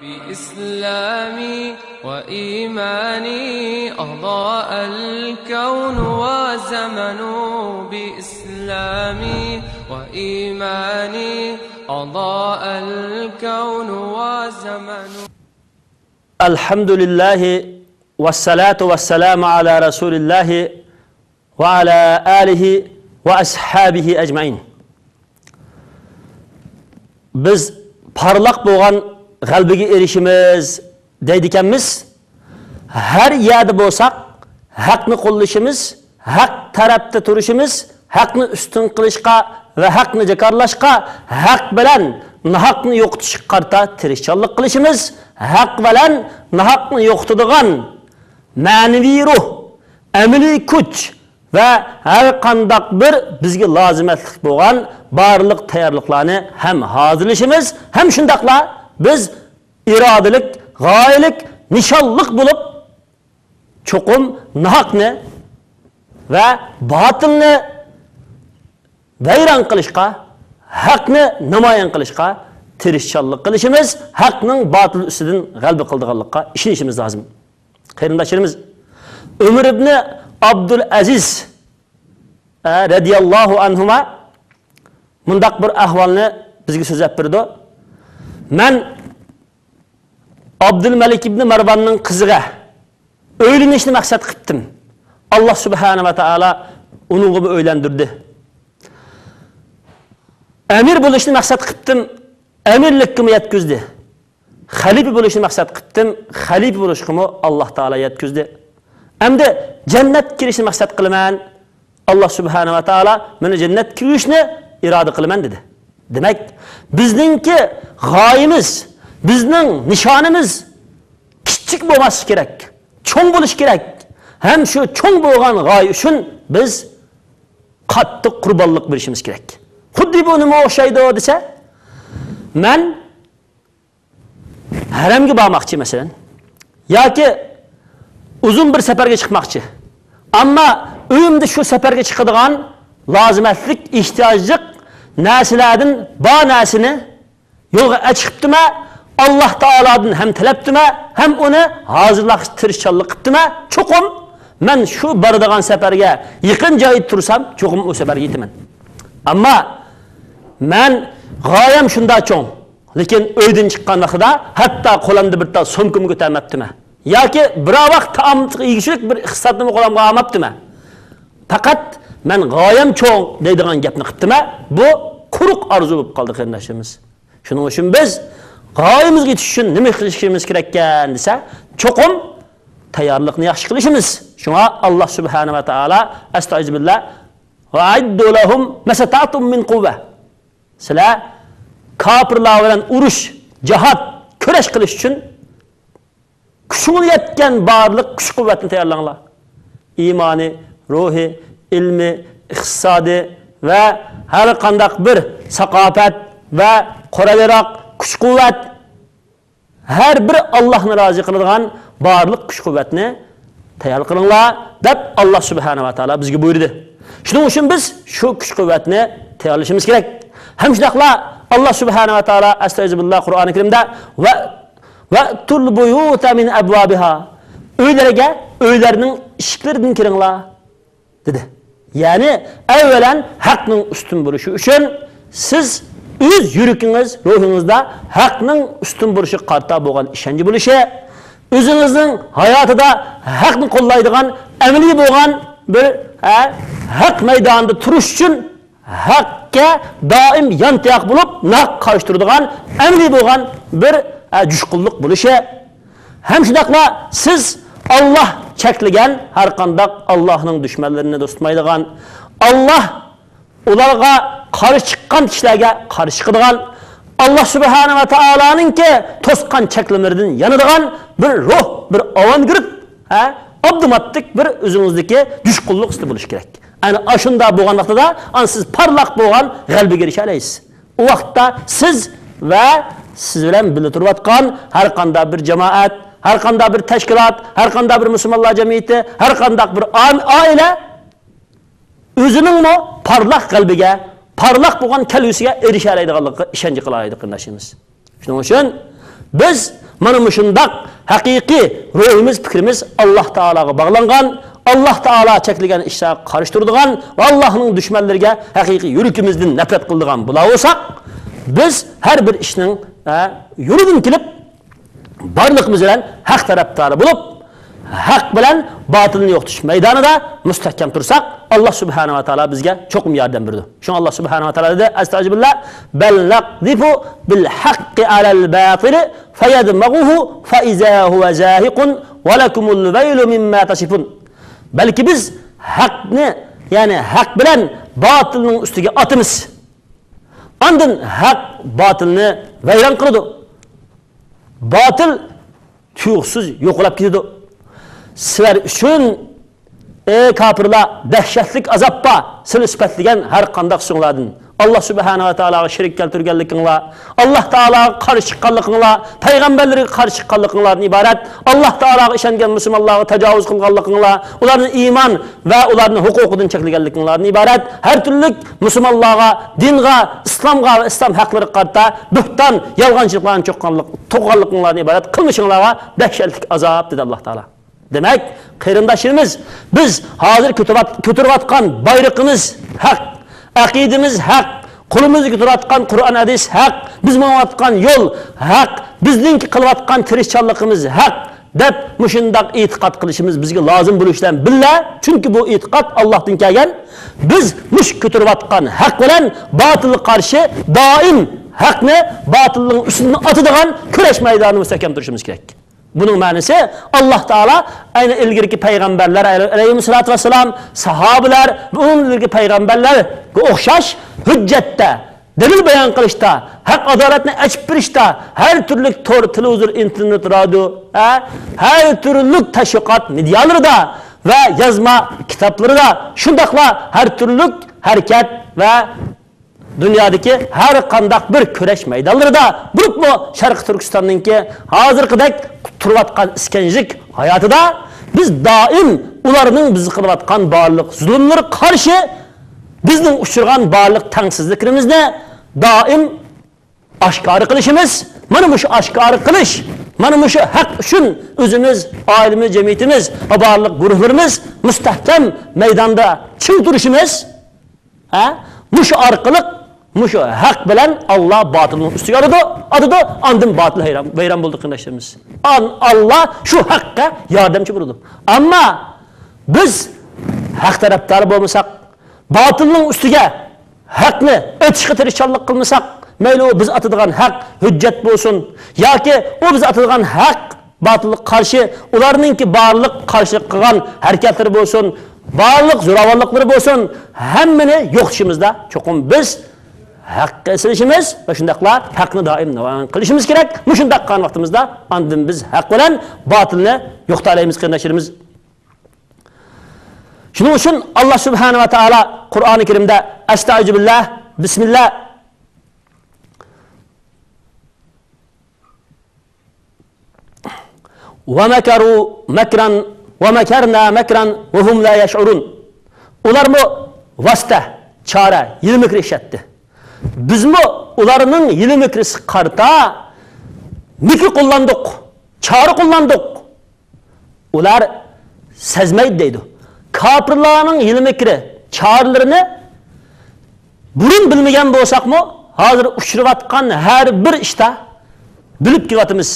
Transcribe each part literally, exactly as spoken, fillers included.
بإسلامي وإيماني أضاء الكون وزمن. بإسلامي وإيماني أضاء الكون وزمن. الحمد لله والصلاة والسلام على رسول الله وعلى آله وأصحابه أجمعين. بىز پارلاق بولغان غەلىبىگە ئېرىشىمىز دەيدىكەنمىز. ھەر يەردە بولساق، ھەقنى قوللىشىمىز، ھەق تەرەپتە تۇرۇشىمىز، ھەقنى ئۈستۈن قىلىشقا ۋە ھەقنى جاكارلاشقا، ھەق بىلەن ناھەقنى يوقىتىشقا قارىتا تىرىشچانلىق قىلىشىمىز، ھەق بىلەن ناھەقنى يوقىتىدىغان مەنىۋى روھ، ئەمەلىي كۈچ ۋە ھەر قانداق بىر بىزگە لازىمەتلىك بولغان بارلىق تەييارلىقلارنى ھەم ھازىرلىشىمىز، ھەم شۇنداقلا بىز ئىرادىلىك، غايىلىك، نىشانلىق بولۇپ، چوقۇم ناھەقنى ۋە باتىلنى ۋەيران قىلىشقا، ھەقنى نامايان قىلىشقا تىرىشچانلىق قىلىشىمىز، ھەقنىڭ باتىل ئۈستىدىن غەلىبە قىلىدىغانلىققا ئىشىنىشىمىز لازىم. قېرىنداشلىرىمىز، ئۆمەر ئىبنى ئابدۇل ئەزىز، ئە، رەزىياللاھۇ ئەنھۇما مۇنداق بىر ئەھۋالنى بىزگە سۆزلەپ بېرىدۇ. مەن ئابدۇلمەلىك ئىبنى مەرۋاننىڭ قىزىغا ئۆيلىنىشنى مەقسەت قىپتىم. ئاللا سۇبھانە ۋە تائالا ئۇنىڭغىمۇ ئۆيلەندۈردى. ئەمىر بولۇشنى مەقسەت قىپتىم. ئەمىرلىككىمۇ يەتكۈزدى. خەلىپە بولۇشنى مەقسەت قىپتىم. خەلىپە بولۇشقىمۇ ئاللا تائالا يەتكۈزدى. ئەمدى جەننەتكە كىرىشنى مەقسەت قىلىمەن. ئاللا سۇبھانە ۋە تائالا مېنى جەننەتكە كىرگۈزۈشنى ئىرادە قىلىمەن دېدى. دېمەك، بىزنىڭكى غايىمىز، بىزنىڭ نىشانىمىز كىچىك بولماسلىقى كېرەك، چوڭ بولۇشى كېرەك. ھەم شۇ چوڭ بولغان غايە ئۈچۈن بىز قاتتىق قۇربانلىق بېرىشىمىز كېرەك. خۇددى بۇ نېمە ئوخشايدۇ دېسە، مەن ھەرەمگە بارماقچى، مەسىلەن، ياكى ئۇزۇن بىر سەپەرگە چىقماقچى. ئەمما ئۆيۈمدە شۇ سەپەرگە چىقىدىغان لازىمەتلىك، ئېھتىياجلىق نەرسىلەردىن بار نەرسىنى يولغا ئەچىقىپتىمەن، ئاللا تائالادىن ھەم تەلەپتىمەن، ھەم ئۇنى ھازىرلاش تىرىشچانلىق قىپتىمەن. چوقۇم مەن شۇ بارىدىغان سەپەرگە يېقىن جايدا تۇرسام، چوقۇم ئۇ سەپەرگە يېتىمەن. ئەمما مەن غايەم شۇنداق چوڭ، لېكىن ئۆيدىن چىققان ۋاقتىدا ھەتتا قولۇمدا بىر تال سومكىمۇ كۆتەرمەپتىمەن. ياكى بىر ۋاق تائام يېگۈچىلىك بىر ئىقتىسادنىمۇ قولۇمغا ئالماپتىمەن. پەقەت مەن غايەم چوڭ دەيدىغان گەپنى قىپتىمەن. بۇ قۇرۇق ئارزۇ بولۇپ قالدى، قېرىنداشلىرىمىز. شۇنىڭ ئۈچۈن بىز غايىمىزغا يېتىش ئۈچۈن نېمە قىلىشىمىز كېرەككەن دېسە، چوقۇم تەييارلىقنى ياخشى قىلىشىمىز. شۇڭا ئاللا سۇبھانە ۋە تائالا، ئەستەئىزۇبىللا، ۋەئەئىددۇ لەھۇم مەستەتەئتۇم مىن قۇۋۋە. سىلەر كاپىرلار بىلەن ئۇرۇش، جىھاد، كۈرەش قىلىش ئۈچۈن كۈچىڭىز يەتكەن بارلىق كۈچ-قۇۋۋەتنى تەييارلاڭلار. ئىمانى، روھى، ئىلمى، ئىقتىسادى ۋە ھەر قانداق بىر ساقاپەت ۋە قورال-ياراغ، كۈچ-قۇۋۋەت، ھەر بىر ئاللاھنى رازى قىلىدىغان بارلىق كۈچ-قۇۋۋەتنى تەييار قىلىڭلار، دەپ ئاللا سۇبھانە ۋە تائالا بىزگە بۇيرۇدى. شۇنىڭ ئۈچۈن بىز شۇ كۈچ-قۇۋۋەتنى تەييارلىشىمىز كېرەك. ھەم شۇنداقلا ئاللا سۇبھانە ۋە تائالا ئەستەئىزۇبىللا قۇرئانى كەرىمدە ۋە، «ۋەئتۇل بۇيۇتە مىن ئەبۋابىھا»، ئۆيلەرگە ئۆيلەرنىڭ ئىشىكلىرىدىن كىرىڭلار، دېدى. يەنى ئەۋۋەلەن ھەقنىڭ ئۈستۈن بولۇشى ئۈچۈن سىز ئۆز يۈرىكىڭىز، روھىڭىزدا ھەقنىڭ ئۈستۈن بولۇشىغا قارىتا بولغان ئىشەنچ بولۇشى، ئۆزىڭىزنىڭ ھاياتىدا ھەقنى قوللايدىغان، ئەمەلىي بولغان بىر، ھە، ھەق مەيدانىدا تۇرۇش ئۈچۈن ھەققە دائىم يانتاياق بولۇپ، ناھەققە قارشى تۇرىدىغان، ئەمەلىي بولغان بىر، ھە، جۇشقۇنلۇق بولۇشى. ھەم شۇنداقلا سىز ئاللا چەكلىگەن ھەر قانداق ئاللانىڭ دۈشمەنلىرىنى دوست تۇتمايدىغان، ئاللا ئۇلارغا قارشى چىققان كىشىلەرگە قارشى چىقىدىغان، ئاللا سۇبھانە ۋە تائالانىڭكى توسقان چەكلىمىلىرىدىن يانىدىغان بىر روھ، بىر ئاۋانگارت، ھە، ئاپتوماتىك بىر ئۆزىڭىزدىكى جۇشقۇنلۇق ئۈستىدە بولۇشى كېرەك. ئەنە ئاشۇنداق بولغان ۋاقتىدا، ئانا سىز پارلاق بولغان غەلىبىگە ئېرىشەلەيسىز. ئۇ ۋاقىتتا سىز ۋە سىز بىلەن بىللە تۇرۇۋاتقان ھەر قانداق بىر جامائەت، ھەر قانداق بىر تەشكىلات، ھەر قانداق بىر مۇسۇلمانلار جەمئىيىتى، ھەر قانداق بىر ئا-، ئائىلە ئۆزىنىڭمۇ پارلاق غەلىبىگە، پارلاق بولغان كەلگۈسىگە ئېرىشەلەيدىغانلىقىغا ئىشەنچ قىلالايدۇ، قېرىنداشلىرىمىز. شۇنىڭ ئۈچۈن بىز مانا مۇشۇنداق ھەقىقىي روھىمىز، پىكرىمىز ئاللاھ تائالاغا باغلانغان، ئاللاھ تائالا چەكلىگەن ئىشلارغا قارشى تۇرىدىغان ۋە ئاللاھنىڭ دۈشمەنلىرىگە ھەقىقىي يۈرىكىمىزدىن نەپرەت قىلىدىغان بولا بولساق، بىز ھەر بىر ئىشنىڭ، ئە، يولىدىن كېلىپ، بارلىقىمىز بىلەن ھەق تەرەپدارى بولۇپ، ھەق بىلەن باتىلنى يوقىتىش مەيدانىدا مۇستەھكەم تۇرساق، ئاللاھ سۇبھانەھۇ ۋە تائالا بىزگە چوقۇم ياردەم بېرىدۇ. شۇڭا ئاللاھ سۇبھانەھۇ ۋە تائالا دېدى، ئەستەئىزۇبىللاھ، بەل نەقزىفۇ بىل ھەققى ئەلەل باتىلى فەيەدمەغۇھۇ فەئىزا ھۇۋە زاھىقۇن ۋە لەكۇمۇل ۋەيلۇ مىمما تەسىفۇن. بەلكى بىز ھەقنى، يەنى ھەق بىلەن باتىلنىڭ ئۈستىگە ئاتىمىز. ئاندىن ھەق باتىلنى ۋەيران قىلىدۇ. باتىل تۇيۇقسىز يوقىلاپ كېتىدۇ. سىلەر ئۈچۈن، ئەي كاپىرلار، دەھشەتلىك ئازاب بار، سىلەر سۈپەتلىگەن ھەر قانداق ئىشىڭلاردىن. ئاللاھ سۇبھانەھۇ ۋە تائالاغا شېرىك كەلتۈرگەنلىكىڭلار، ئاللاھ تائالاغا قارشى چىققانلىقىڭلار، پەيغەمبەرلىرىگە قارشى چىققانلىقىڭلاردىن ئىبارەت، ئاللاھ تائالاغا ئىشەنگەن مۇسۇلمانلارغا تاجاۋۇز قىلغانلىقىڭلار، ئۇلارنىڭ ئىمان ۋە ئۇلارنىڭ ھوقۇقىدىن چەكلىگەنلىكىڭلاردىن ئىبارەت، ھەر تۈرلۈك مۇسۇلمانلارغا، دىنغا، ئىسلامغا ۋە ئىسلام ھەقلىرىگە قارىتا بۆھتان، يالغانچىلىقلارنى چوققانلىق-، توقۇغانلىقىڭلاردىن ئىبارەت قىلمىشىڭلارغا دەھشەتلىك ئازاب، دېدى ئاللاھ تائالا. دېمەك، قېرىنداشلىرىمىز، بىز ھازىر كۆتۈرۈۋات-، كۆتۈرۈۋاتقان بايرىقىمىز ھەق، ئەقىدىمىز ھەق، قولىمىزدا كۆتۈرۈۋاتقان قۇرئان ھەدىس ھەق، بىز ماڭىۋاتقان يول ھەق، بىزنىڭكى قىلىۋاتقان تىرىشچانلىقىمىز ھەق، دەپ مۇشۇنداق ئېتىقاد قىلىشىمىز بىزگە لازىم بولۇشى بىلەن بىللە، چۈنكى بۇ ئېتىقاد ئاللاھتىن كەلگەن، بىز مۇشۇ كۆتۈرۈۋاتقان ھەق بىلەن باتىلغا قارشى دائىم ھەقنى باتىلنىڭ ئۈستىدىن ئاتىدىغان كۈرەش مەيدانىدا مۇستەھكەم تۇرۇشىمىز كېرەك. بۇنىڭ مەنىسى، ئاللاھ تائالا ئەينى ئىلگىرىكى پەيغەمبەرلەر ئەلەيھىمۇسسالاتۇ ۋەسسالام، ساھابىلەر ۋە ئۇنىڭدىن ئىلگىرىكى پەيغەمبەرلەرگە ئوخشاش ھۆججەتتە، دەلىل بايان قىلىشتا، ھەق ئادالەتنى ئېچىپ بېرىشتا، ھەر تۈرلۈك تور، تېلېۋىزور، ئىنتېرنېت، رادىيو، ھە، ھەر تۈرلۈك تەشۋىقات مېدىيالىرىدا ۋە يازما كىتابلىرىدا، شۇنداقلا ھەر تۈرلۈك ھەرىكەت ۋە دۇنيادىكى ھەر قانداق بىر كۈرەش مەيدانلىرىدا، بولۇپمۇ شەرقىي تۈركىستاننىڭكى ھازىرقىدەك تۇرۇۋاتقان ئىسكەنجىلىك ھاياتىدا بىز دائىم ئۇلارنىڭ بىزگە قىلىۋاتقان بارلىق زۇلۇملىرىغا قارشى بىزنىڭ ئۇچرىغان بارلىق تەڭسىزلىكلىرىمىزنى دائىم ئاشكارا قىلىشىمىز، مانا مۇشۇ ئاشكارا قىلىش، مانا مۇشۇ ھەق ئۈچۈن ئۆزىمىز، ئائىلىمىز، جەمئىيىتىمىز ۋە بارلىق گۇرۇھلىرىمىز مۇستەھكەم مەيداندا چىڭ تۇرۇشىمىز، ھە؟ مۇشۇ ئارقىلىق مۇشۇ ھەق بىلەن ئاللا باتىلنىڭ ئۈستىگە ئالىدۇ، ئاتىدۇ، ئاندىن باتىل ھەيران، ۋەيران بولىدۇ، قېرىنداشلىرىمىز. ئان-، ئاللا شۇ ھەققە ياردەمچى بولىدۇ. ئەمما بىز ھەق تەرەپدارى بولمىساق، باتىلنىڭ ئۈستىگە ھەقنى ئېتىشقا تىرىشچانلىق قىلمىساق، مەيلى ئۇ بىز ئاتىدىغان ھەق ھۆججەت بولسۇن ياكى ئۇ بىز ئاتىدىغان ھەق باتىلغا قارشى ئۇلارنىڭكى بارلىق قارشىلىق قىلغان ھەرىكەتلىرى بولسۇن، بارلىق زوراۋانلىقلىرى بولسۇن، ھەممىنى يوقىتىشىمىزدا چوقۇم بىز ھەققە ئېسىلىشىمىز ۋە شۇنداقلا ھەقنى دائىم نامايان قىلىشىمىز كېرەك. مۇشۇنداق قىلغان ۋاقتىمىزدا ئاندىن بىز ھەق بىلەن باتىلنى يوقىتالايمىز، قېرىنداشلىرىمىز. شۇنىڭ ئۈچۈن ئاللا سۇبھانەھۇ ۋە تائالا قۇرئانى كەرىمدە، ئەستەئىزۇبىللا، بىسمىللا، ۋە مەكەرۇ مەكرەن ۋە مەكەرنا مەكرەن ۋە ھۇم لا يەشئۇرۇن. ئۇلارمۇ ۋاسىتە، چارە، ھىيلە-مىكىر ئىشلەتتى. بىزمۇ ئۇلارنىڭ ھىيلە-مىكرىسىگە قارىتا مىكىر قوللاندۇق، چارە قوللاندۇق. ئۇلار سەزمەيدۇ دەيدۇ. كاپىرلارنىڭ ھىيلە-مىكرى، چارىلىرىنى بۇرۇن بىلمىگەن بولساقمۇ، ھازىر ئۇچراۋاتقان ھەر بىر ئىشتا بىلىپ كېلىۋاتىمىز.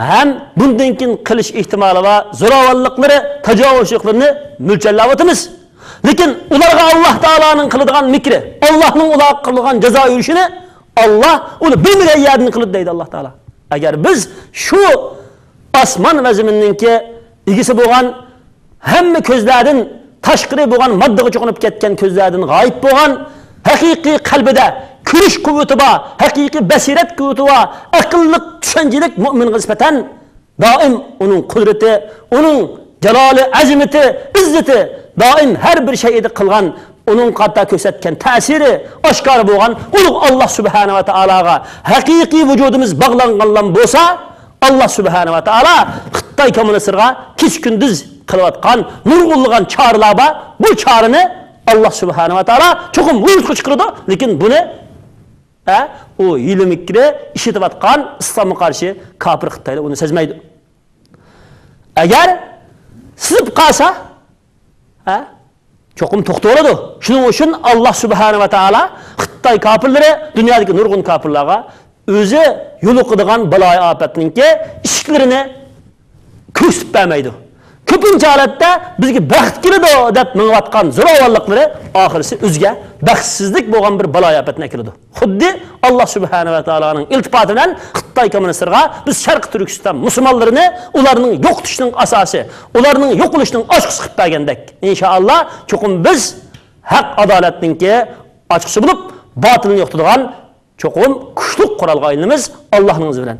ھەم بۇندىن كېيىن قىلىش ئېھتىمالى بار زوراۋانلىقلىرى، تاجاۋۇزچىلىقلىرىنى مۆلچەرلەۋاتىمىز. لېكىن ئۇلارغا ئاللا تائالانىڭ قىلىدىغان مىكرى، ئاللانىڭ ئۇلارغا قىلىدىغان جازا يۈرۈشىنى ئاللا ئۇنى بىلمىگەن يەردىن قىلىدۇ دەيدۇ ئاللا تائالا. ئەگەر بىز شۇ ئاسمان ۋە زېمىننىڭكى ئىگىسى بولغان، ھەممە كۆزلەردىن تاشقىرى بولغان، ماددىغا چوقۇنۇپ كەتكەن كۆزلەردىن غايىب بولغان، ھەقىقىي قەلبىدە كۆرۈش قۇۋۋىتى بار، ھەقىقىي بەسىرەت قۇۋۋىتى بار، ئەقىللىق، چۈشەنچىلىك مۆمىنغا نىسبەتەن دائىم ئۇنىڭ قۇدرىتى، ئۇنىڭ جالالى، ئەزىمىتى، ئىززىتى دائىم ھەر بىر شەيئىدە قىلغان، ئۇنىڭ قارىتا كۆرسەتكەن تەسىرى ئاشكارا بولغان ئۇلۇغ ئاللا سۇبھانەھۇ ۋە تائالاغا ھەقىقىي ۋۇجۇدىمىز باغلانغانلا بولسا، ئاللا سۇبھانەھۇ ۋە تائالا خىتاي كوممۇنىستلىرىغا كېچە-كۈندۈز قىلىۋاتقان نۇرغۇنلىغان چارىلەر بار. بۇ چارىنى ئاللا سۇبھانەھۇ ۋە تائالا چوقۇم ۋۇجۇدقا چىقىرىدۇ، لېكىن بۇنى ئە، ئۇ ھىيلە-مىكرى ئىشلىتىۋاتقان ئىسلامغا قارشى كاپىر خىتايلار ئۇنى سەزمەيدۇ. ئەگەر سېزىپ قالسا، ئە، چوقۇم توختىۋالىدۇ. شۇنىڭ ئۈچۈن ئاللا سۇبھانە ۋە تائالا خىتاي كاپىرلىرى، دۇنيادىكى نۇرغۇن كاپىرلارغا ئۆزى يولۇقىدىغان بالايىئاپەتنىڭكى ئىشىكلىرىنى كۆرسىتىپ بەرمەيدۇ. كۆپىنچە ھالەتتە بىزگە بەخت كېلىدۇ دەپ مېڭىۋاتقان زوراۋانلىقلىرى ئاخىرسى ئۆزىگە بەختسىزلىك بولغان بىر بالايىئاپەتنى ئەكېلىدۇ. خۇددى ئاللا سۇبھانە ۋە تائالانىڭ ئىلتىپاتى بىلەن خىتاي كوممۇنىستلىرىغا بىز شەرقىي تۈركىستان مۇسۇلمانلىرىنى ئۇلارنىڭ يوقىتىشنىڭ ئاساسى، ئۇلارنىڭ يوقىلىشىنىڭ ئاچقۇچىسى قىلىپ بەرگەندەك. ئىنشائاللا، چوقۇم بىز ھەق ئادالەتنىڭكى ئاچقۇچى بولۇپ، باتىلنى يوقىتىدىغان چوقۇم كۈچلۈك قورالغا ئايلىنىمىز ئاللانىڭ ئىزى بىلەن.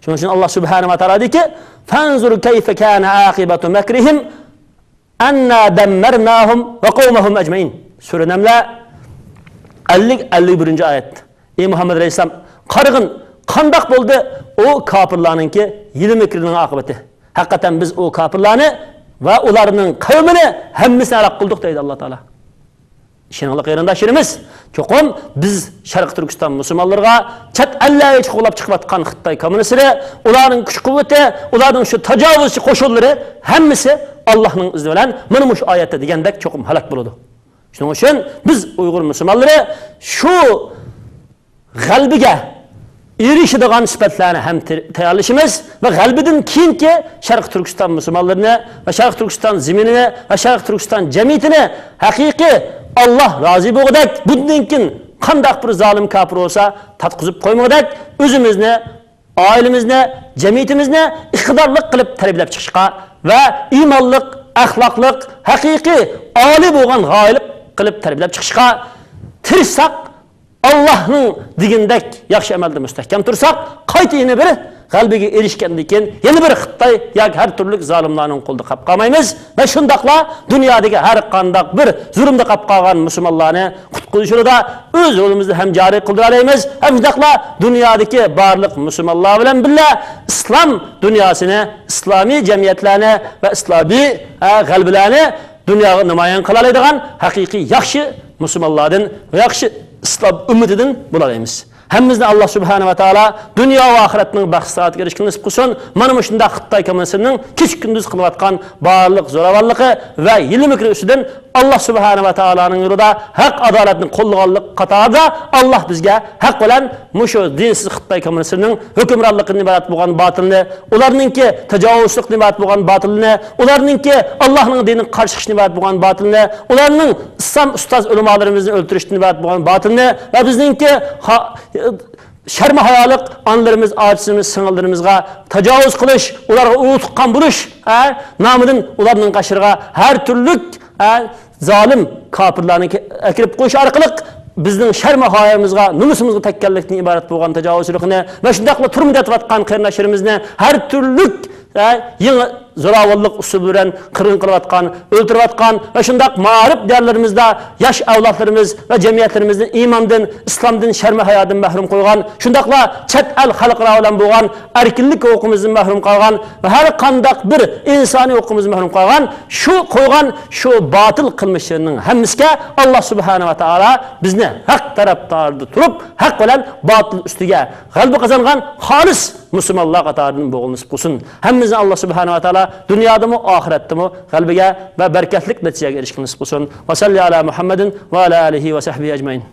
شۇنىڭ ئۈچۈن ئاللا سۇبھانە ۋە تائالا دېدىكى، فانظر كيف كان عاقبة مكرهم أنا دمرناهم وقومهم أجمعين. سۈرە نەملە، ئەللىك، ئەللىك بىرىنچى ئايەت. ئەي مۇھەممەد ئەلەيھىسسالام، قارىغىن، قانداق بولدى ئۇ كاپىرلارنىڭكى ھىيلە-مىكرىنىڭ ئاقىۋىتى. ھەقىقەتەن بىز ئۇ كاپىرلارنى ۋە ئۇلارنىڭ قەۋمىنى ھەممىسىنى ھالاك قىلدۇق دەيدۇ ئاللا تائالا. ئىشىنىڭلار قېرىنداشلىرىمىز، چوقۇم بىز شەرقىي تۈركىستان مۇسۇلمانلىرىغا چەت ئەللەرگە قوغلاپ چىقىۋاتقان خىتاي كوممۇنىستلىرى، ئۇلارنىڭ كۈچ-قۇۋۋىتى، ئۇلارنىڭ شۇ تاجاۋۇزچى قوشۇنلىرى ھەممىسى ئاللانىڭ ئىزنى بىلەن مانا مۇشۇ ئايەتتە دېگەندەك چوقۇم ھالاك بولىدۇ. شۇنىڭ ئۈچۈن بىز ئۇيغۇر مۇسۇلمانلىرى شۇ غەلىبىگە ئېرىشىدىغان سۈپەتلەرنى ھەم تەي-، تەييارلىشىمىز ۋە غەلىبىدىن كېيىنكى شەرقىي تۈركىستان مۇسۇلمانلىرىنى ۋە شەرقىي تۈركىستان زېمىنىنى ۋە شەرقىي تۈركىستان جەمئىيىتىنى ھەقىقىي ئاللا رازى بولغۇدەك، بۇندىن كېيىن قانداق بىر زالىم كاپىر بولسا تاتقۇزۇپ قويمىغۇدەك، ئۆزىمىزنى، ئائىلىمىزنى، جەمئىيىتىمىزنى ئىقتىدارلىق قىلىپ تەربىيەلەپ چىقىشقا ۋە ئىمانلىق، ئەخلاقلىق، ھەقىقىي ئالىي بولغان غايىلىق قىلىپ تەربىيەلەپ چىقىشقا تىرىشساق، ئاللاھنىڭ دېگىنىدەك ياخشى ئەمەلدە مۇستەھكەم تۇرساق، قايتا يەنە بىر غەلىبىگە ئېرىشكەندىن كېيىن يەنە بىر خىتاي ياكى ھەر تۈرلۈك زالىملارنىڭ قولىدا قاپ قالمايمىز ۋە شۇنداقلا دۇنيادىكى ھەر قانداق بىر زۇلۇمدا قاپ قالغان مۇسۇلمانلارنى قۇتقۇزۇش يولىدا ئۆز رولىمىزنى ھەم جارى قىلدۇرالايمىز، ھەم شۇنداقلا دۇنيادىكى بارلىق مۇسۇلمانلار بىلەن بىللە ئىسلام دۇنياسىنى، ئىسلامىي جەمئىيەتلەرنى ۋە ئىسلامىي، ئە، غەلىبىلەرنى دۇنياغا نامايان قىلالايدىغان ھەقىقىي ياخشى مۇسۇلمانلاردىن ۋە ياخشى ئىسلام ئۈممىتىدىن بولالايمىز. ھەممىمىزنى ئاللا سۇبھانە ۋە تائالا دۇنيا ۋە ئاخىرەتنىڭ بەخت-سائادىتىگە ئېرىشكىنى نېسىپ قىلسۇن. مانا مۇشۇنداق خىتاي كوممۇنىستىنىڭ كېچە-كۈندۈز قىلىۋاتقان بارلىق زوراۋانلىقى ۋە ھىيلە-مىكرى ئۈستىدىن ئاللا سۇبھانە ۋە تائالانىڭ يولىدا ھەق ئادالەتنى قوللىغانلىق قاتارىدا ئاللا بىزگە ھەق بىلەن مۇشۇ دىنسىز خىتاي كوممۇنىستىنىڭ ھۆكۈمرانلىقىدىن ئىبارەت بولغان باتىلنى، ئۇلارنىڭكى تاجاۋۇزچىلىقتىن ئىبارەت بولغان باتىلنى، ئۇلارنىڭكى ئاللاھنىڭ دىنىغا قارشى چىقىشتىن ئىبارەت بولغان باتىلنى، ئۇلارنىڭ ئىسلام ئۇستاز ئۆلىمالىرىمىزنى ئۆلتۈرۈشتىن ئىبارەت بولغان باتىلنى ۋە بىزنىڭكى ھا-، شەرمى-ھايالىق ئانىلىرىمىز، ئاچىلىرىمىز، سىڭىللىرىمىزغا تاجاۋۇز قىلىش، ئۇلارغا ئۇۋا تۇغقان بولۇش، ھە، نامىدىن ئۇلارنىڭ قېشىغا ھەر تۈرلۈك، ھە، زالىم كاپىرلارنى كە-، ئەكىرىپ قويۇش ئارقىلىق بىزنىڭ شەرمى-ھايامىزغا، نومۇسىمىزغا تەگكەنلىكتىن ئىبارەت بولغان تاجاۋۇزچىلىقنى ۋە شۇنداقلا تۈرمىدە ياتىۋاتقان قېرىنداشلىرىمىزنى ھەر تۈرلۈك، ھە، يېڭى زوراۋانلىق ئۇسۇلى بىلەن قىرغىن قىلىۋاتقان، ئۆلتۈرۈۋاتقان ۋە شۇنداق مائارىپ دىيارلىرىمىزدا ياش ئەۋلادلىرىمىز ۋە جەمئىيەتلىرىمىزنى ئىماندىن، ئىسلامدىن، شەرمى-ھايادىن مەھرۇم قويغان، شۇنداقلا چەت ئەل خەلقئارا بىلەن بولغان ئەركىنلىك ھوقۇقىمىزدىن مەھرۇم قالغان ۋە ھەر قانداق بىر ئىنسانىي ھوقۇقىمىزدىن مەھرۇم قالغان شۇ قويغان شۇ باتىل قىلمىشلىرىنىڭ ھەممىسىگە ئاللا سۇبھانە ۋە تائالا بىزنى ھەق تەرەپدارىدا تۇرۇپ، ھەق بىلەن باتىل ئۈستىگە غەلىبە قازانغان خالىس مۇسۇلمانلار قاتارىدىن بولغىلى نېسىپ قىلسۇن. ھەممىمىزنى ئاللا سۇبھانە ۋە تائالا دۇنيادىمۇ، ئاخىرەتتىمۇ غەلىبىگە ۋە بەرىكەتلىك نەتىجىگە ئېرىشكىلى نېسىپ قىلسۇن. ۋە سەللى ئەلا مۇھەممەدىن ۋە ئەلا ئالىھى ۋە سەھبىھى ئەجمەئىن.